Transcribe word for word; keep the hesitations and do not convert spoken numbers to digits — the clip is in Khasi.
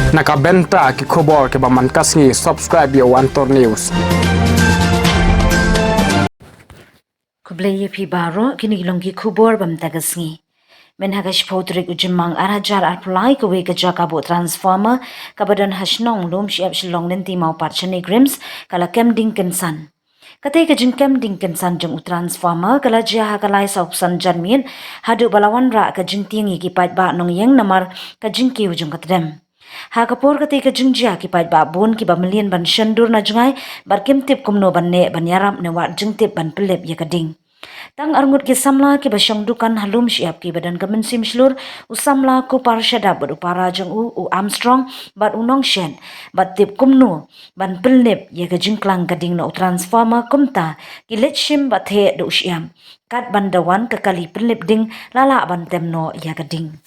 Na ka bynta ki khubor kiba man ka sngi, subscribe ïa One Tour News. Khublei ïa phi baroh, kine ki long ki khubor ba mynta ka sngi. Mynha ka shiphew tarik u Jymmang ar hajar arphew lai, kawei ka jaka buh transformer kaba don ha shnong Lumshyiap Shillong lynti Mawpat Shanei Grims ka la kem ding kynsan. Katei ka jingkem ding kynsan jong u transformer ka la jia ha ka lai sawphew san janmiet, haduh ba la wanrah ka jingtieng ïa ki paidbah nongïing namar ka jingkiew jong ka tdem. Ha ka por katei ka jingjia, ki paidbah bun kiba mlien ban shon dur na jngai bad kim tip kumno ban neh ban ïarap ne wad jingtip ban pynlip ïa ka ding. Tang arngut ki samla kiba shong dukan ha Lumshyiap kiba don ka mynsiem shlur, u samla Kupar Shadap bad u para jong u, u Armstrong bad u Nongshet, bad tip kumno ban pynlip ïa ka jingklang ka ding na u transformer, kumta ki leit shim bad theh da u shyiap. Kat ban da wan ka kali pynlip ding, la lah ban tem noh ïa ka ding.